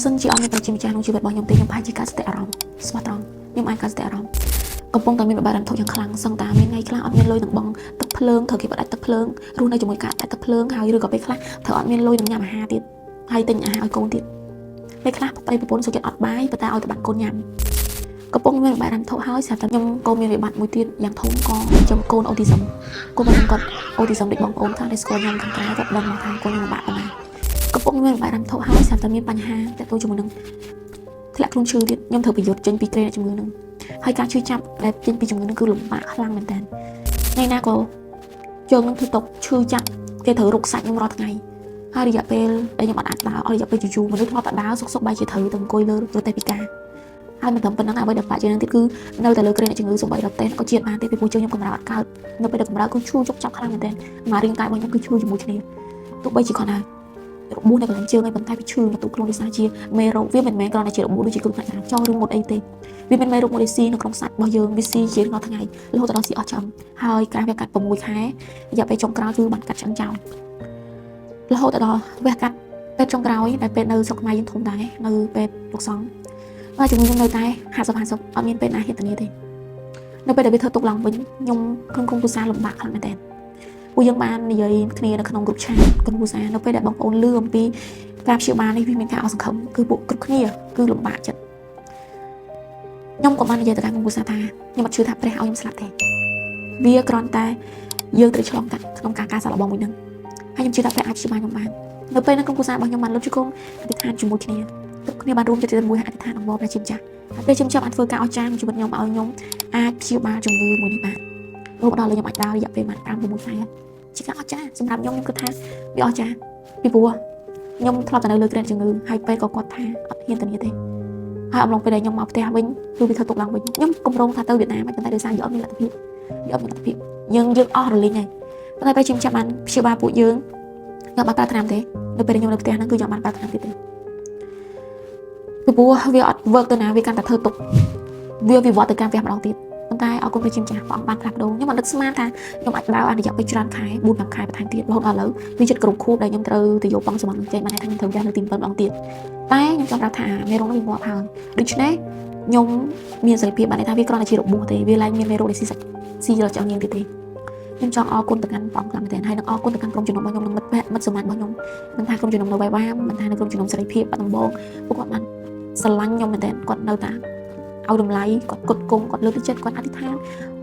សិនជាអត់មានព្រះជាម្ចាស់ក្នុងជីវិតរបស់ខ្ញុំទេខ្ញុំប្រហែលជាកើតសតិអារម្មណ៍ស្មោះត្រង់ខ្ញុំអាចកើតសតិអារម្មណ៍កំពុងតែមានវិបត្តិហិរញ្ញវត្ថុយ៉ាងខ្លាំងសឹងតាមានថ្ងៃខ្លះអត់មានលុយនឹងបង់ទឹកភ្លើងត្រូវគេបដាច់ទឹកភ្លើងរស់នៅជាមួយការដាច់ទឹកភ្លើងហើយឬក៏ពេលខ្លះត្រូវអត់មានលុយនឹងញ៉ាំអាហារទៀតហើយទិញអាហារឲ្យកូនទៀតពេលខ្លះប្តីប្រពន្ធសុខចិត្តអត់បាយប៉ុន្តែឲ្យតែបានកូនញ៉ាំកំពុងមានវិបត្តិហិរញ្ញវត្ថុហើយស្រាប់តែខ្ញុំក៏មានវិបត្តិមួយទៀតយ៉ាងធំក៏ចំកូនអូទីសឹមកូនរបស់ខ្ញុំគាត់អូទីសឹមដូចបងប្អូនខ្លះដែលស្គាល់ខ្ញុំខាងក្រៅគាត់ដឹងមកថាកូនខ្ញុំលំបាកប៉ុណ្ណាកំពុងមានវិបត្តិហិរញ្ញវត្ថុហើយស្រាប់តែមានបញ្ហាតាក់ទងជាមួយនឹងធ្លាក់ខ្លួនឈឺទៀតខ្ញុំត្រូវប្រយុទ្ធចេញពីគ្រែជំងឺហ្នឹងហើយការឈឺចាប់ដែលចេញពីជំងឺហ្នឹងគឺលំបាកខ្លាំងមែនតើថ្ងៃណាក៏ជើងនឹងធ្វើຕົកឈឺចាប់គេត្រូវរុកសាច់ខ្ញុំរាល់ថ្ងៃហើយរយៈពេលដែលខ្ញុំអត់អាចដើរអស់រយៈពេលយូរៗមនុស្សធ្លាប់តែដើរសុកសុកបែរជាត្រូវទៅអង្គុយលើរទេះពិការហើយមិនត្រឹមប៉ុណ្ណឹងអ្វីដែលបាក់ជាងនឹងទៀតគឺនៅតែលើគ្រែអ្នកជំងឺសូម្បីរទេះក៏ជាតិបានទេពីព្រោះជើងខ្ញុំកម្រើកអត់កើតនៅពេលដែលកម្រើកគឺឈឺចុកចាប់ខ្លាំងមែនទែនមករាងកាយរបស់ខ្ញុំគឺឈឺជាមួយគ្នាទោះបីជាគាត់ថារបួសនៅកន្លែងជើងឯងប៉ុន្តែវាឈឺមកទូខ្លួនដោយសារជាមេរោគវាមិនមែនគ្រាន់តែជារបួសដូចជាគ្រោះថ្នាក់ចរាចរណ៍ឬមុតអីទេវាមានមេរោគមួយដែលស៊ីនៅក្នុងសាច់របស់យើងវាស៊ីជារាល់ថ្ងៃរហូតដល់ស៊ីអស់ឆ្អឹងហើយការវះកាត់6ខែរយៈពេលចុងក្រោយគឺបានកាត់ឆ្អឹងចោលរហូតដល់វះកាត់ពេទ្យចុងក្រោយដែលពេទ្យនៅស្រុកខ្មែរយើងធំដែរនៅពេទ្យលោកសង្ឃបាទជំងឺខ្ញុំនៅតែ50 50អត់មានពេទ្យណាហ៊ានធានាទេនៅពេលដែលវាធ្វើទុកឡើងវិញខ្ញុំក្នុងក្រុមគ្រួសារលំបាកខ្លាំងមែនទែនពួកយើងបាននិយាយគ្នានៅក្នុងក្រុម chat ក្រុមគ្រួសារនៅពេលដែលបងប្អូនលឺអំពីការព្យាបាលនេះវាមានការអស់សង្ឃឹមគឺពួកគ្រប់គ្នាគឺលំបាកចិត្តខ្ញុំក៏បាននិយាយទៅកាន់ក្រុមគ្រួសារថាខ្ញុំអត់ជឿថាព្រះឲ្យខ្ញុំស្លាប់ទេវាគ្រាន់តែយើងត្រូវឆ្លងកាត់ក្នុងការការសាកល្បងមួយហ្នឹងហើយខ្ញុំជឿថាព្រះអាចព្យាបាលខ្ញុំបាននៅពេលហ្នឹងក្រុមគ្រួសាររបស់ខ្ញុំបានលើកជង្គង់អធិដ្ឋានជាមួយគ្នាគ្រប់គ្នាបានរួមចិត្តជាមួយអធិដ្ឋានអង្វរព្រះជាម្ចាស់ហើយព្រះជាម្ចាស់បានធ្វើការអស្ចារ្យក្នុងជីវិតខ្ញុំឲ្យខ្ញុំអាចព្យាបាលជំងឺមួយនេះបានរហូតដល់ឥឡូវខ្ញុំអាចដើររយៈពេលបាន5 6ខែជាការអស្ចារ្យសម្រាប់ខ្ញុំខ្ញុំគិតថាវាអស្ចារ្យពីព្រោះខ្ញុំធ្លាប់តែនៅលើគ្រែជំងឺហើយពេទ្យក៏គាត់ថាអត់ហ៊ានធានាទេហើយអំឡុងពេលដែលខ្ញុំមកផ្ទះវិញគឺវាធ្វើទុកឡើងវិញខ្ញុំគម្រោងថាទៅវៀតណាមប៉ុន្តែដោយសារយើងអត់មានលទ្ធភាពយើងអត់មានលទ្ធភាពយើងយើងអស់រលីងហើយប៉ុន្តែព្រះជាម្ចាស់បានព្យាបាលពួកយើងខ្ញុំអត់ប្រើថ្នាំទេនៅពេលដែលខ្ញុំនៅផ្ទះហ្នឹងគឺខ្ញុំបានប្រើថ្នាំទៀតទេពីព្រោះវាអត់ work ទៅណាវាកាន់តែធ្វើទុកវាវិវត្តទៅកាន់ផ្ទះម្ដងទៀតប៉ុន្តែអរគុណព្រះជាម្ចាស់ព្រះអង្គបានផ្លាស់ប្ដូរខ្ញុំអត់នឹកស្មានថាខ្ញុំអាចដើរអនុរយៈពេលច្រើនខែ4 5ខែបន្ថែមទៀតរហូតដល់ឥឡូវវាជិតគ្រប់ខួបដែលខ្ញុំត្រូវទៅយកបងសម្បត្តិនឹងចេញបានថាខ្ញុំត្រូវផ្ទះនៅទី7ម្ដងទៀតតែខ្ញុំចង់ប្រាប់ថាមេរោគនោះវាងាប់ហើយដូច្នេះខ្ញុំមានសេរីភាពបានន័យថាវាគ្រាន់តែជារបួសទេវាឡើងមានមេរោគដែលស៊ីសាច់ស៊ីរចង់ញៀងទៀតទេខ្ញុំចង់អរគុណទៅកាន់ព្រះអង្គខ្លាំងមែនទែនហើយនឹងអរគុណទៅកាន់ក្រុមជំនុំរបស់ខ្ញុំនិងមិត្តភក្តិមិត្តសម្លាញ់របស់ខ្ញុំមិនថាក្រុមជំនុំនៅវ៉ៃវ៉ាមមិនថានៅក្រុមជំនុំសេរីភាពបាត់ដំបងពួកគាត់បានស្រឡាញ់ខ្ញុំមែនទែនគាត់នៅតែឲ្យតម្លៃគាត់គុតគង់គាត់លើកទឹកចិត្តគាត់អធិដ្ឋាន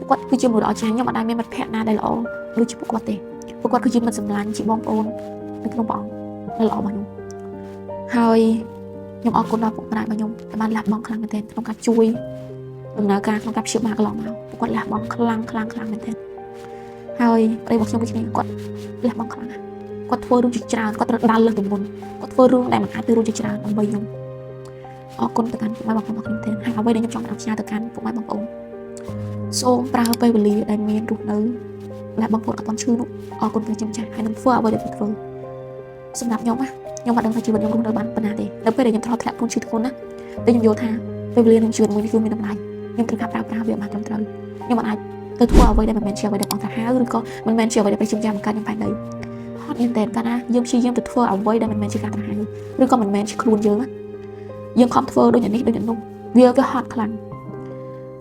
គាត់គឺជាមនុស្សដ៏អស្ចារ្យខ្ញុំអត់ដែលមានមិត្តភក្តិណាដែលល្អដូចជាពួកគាត់ទេពួកគាត់គឺជាមិត្តសម្លាញ់ជាបងប្អូននៅក្នុងព្រះអង្គដែលល្អរបស់ខ្ញុំហើយខ្ញុំអរគុណដល់ពុកម្ដាយរបស់ខ្ញុំដែលបានលះបង់ខ្លាំងមែនទែនក្នុងការជួយដំណើរការក្នុងការព្យាបាលកន្លងមកពួកគាត់លះបង់ខ្លាំងខ្លាំងខ្លាំងមែនទែនហើយប្តីរបស់ខ្ញុំដូចគ្នាគាត់លះបង់ខ្លាំងណាស់គាត់ធ្វើរឿងជាច្រើនគាត់ត្រូវដើរលើសទម្ងន់គាត់ធ្វើរឿងដែលមិនអាចទៅរួចជាច្រើនដើម្បីខ្ញុំអរគុណទៅកាន់ពុកម៉ែបងប្អូនរបស់ខ្ញុំទេហើយអ្វីដែលខ្ញុំចង់ផ្ដាំផ្ញើទៅកាន់ពុកម៉ែបងប្អូនសូមប្រើពេលវេលាដែលមានរស់នៅដែលបងប្អូនអត់ទាន់ឈឺនោះអរគុណព្រះជាម្ចាស់ហើយនឹងធ្វើអ្វីដែលធ្វើសម្រាប់ខ្ញុំណាខ្ញុំអត់ដឹងថាជីវិតខ្ញុំរស់នៅបានប៉ុណ្ណាទេនៅពេលដែលខ្ញុំធ្លាប់ធ្លាក់ខ្លួនឈឺធ្ងន់ណាតែខ្ញុំយល់ថាពេលវេលាក្នុងជីវិតមួយនេះគឺមានតម្លៃខ្ញុំត្រូវការប្រើប្រាស់វាបានត្រឹមត្រូវខ្ញុំមិនអាចទៅធ្វើអ្វីដែលមិនមែនជាអ្វីដែលបងថាហៅឬក៏មិនមែនជាអ្វីដែលព្រះជាម្ចាស់បង្កើតខ្ញុំផែនដីហត់មែនតើកាលណាយើងព្យាយាមទៅធ្វើអ្វីដែលមិនមែនជាការត្រាស់ហៅឬក៏មិនមែនជាខ្លួនយើងណាយើងខំធ្វើដូចនេះដូចនោះវាវាហត់ខ្លាំង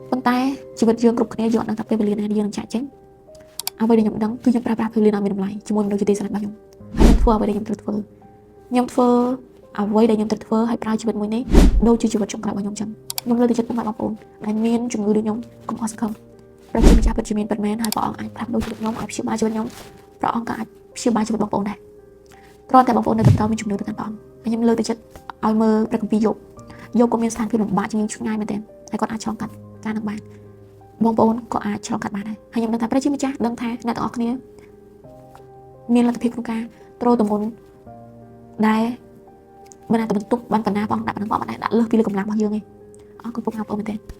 ប៉ុន្តែជីវិតយើងគ្រប់គ្នាយើងអត់ដឹងថាពេលវេលាណាយើងនឹងចាក់ចេញអ្វីដែលខ្ញុំដឹងគឺខ្ញុំប្រើប្រាស់ពេលវេលាឲ្យមានតម្លៃជាមួយមនុស្សជាទីស្រឡាញ់របស់ខ្ញុំហើយខ្ញុំធ្វើអ្វីដែលខ្ញុំត្រូវធ្វើខ្ញុំធ្វើអ្វីដែលខ្ញុំត្រូវធ្វើហើយប្រើជីវិតមួយនេះដូចជាជីវិតចុងក្រោយរបស់ខ្ញុំចឹងខ្ញុំលើកទឹកចិត្តពុកម៉ែបងប្អូនដែលមានជំងឺដូចខ្ញុំកុំអស់សង្ឃឹមព្រះជាម្ចាស់ពិតជាមានពិតមែនហើយព្រះអង្គអាចផ្លាស់ប្ដូរជីវិតខ្ញុំឲ្យព្យាបាលជីវិតខ្ញុំព្រះអង្គក៏អាចព្យាបាលជីវិតបងប្អូនដែរគ្រាន់តែបងប្អូននៅតែបន្តមានជំនឿទៅកាន់ព្រះអង្គហើយខ្ញុំលើកទឹកចិត្តឲ្យមើលព្រះគម្ពីរយោបយោបក៏មានស្ថានភាពលំបាកជាងយើងឆ្ងាយមែនទែនហើយគាត់អាចឆ្លងកាត់ការនឹងបានបងប្អូនក៏អាចឆ្លងកាត់បានដែរហើយខ្ញុំដឹងថាព្រះជាម្ចាស់ដឹងថាអ្នកទាំងអស់គ្នាមានលទ្ធភាពក្នុងការទ្រទម្ងន់ដែលមិនអាចបន្ទុកបានបណ្ណាបងដាក់បណ្ណាបងដាក់លើសពីលើកម្លាំងរបស់យើងឯងអរគុណពុកម៉ែបងប្អូនមែនទែន។